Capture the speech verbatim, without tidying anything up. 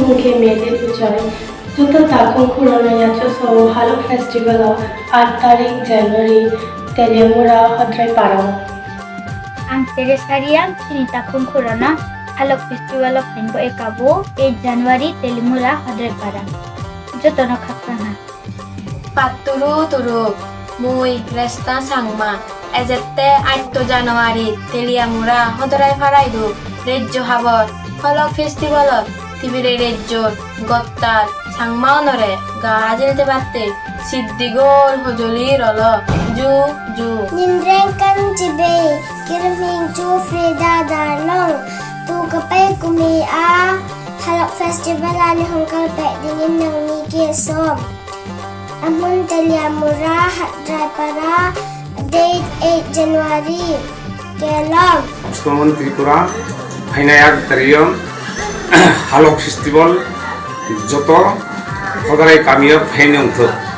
Mung khe Mary Buchoi. Joto takhuk khurano yachaksao Halok Festival o aat tarik January Teliamura Hodrai Para. Ang Teresa Reang, chini takhuk khurano Halok Festival o phainbo ekabo eight January Teliamura Hodrai Para. Jotono khakchangha. Patturu turuk, mui Resta Sangma, ejette aitto January Teliamura Hodrai Parai do rejjo habor Halok Festival o Tibire rejjor gottar Sangma onore ga ajil tebatte siddigor hojoli rolo ju ju. Nimreng kan chibe kirming chu Frida Darlong tu kapai kumi a Halok Festival ani hongkal pe dingin nangni kesom. Amun Teliamura Hodrai Para date eight January. Kelom. Stongon Tripura, phainai aat tario Halok Festival joto Hodrai kamio phainai wngthok.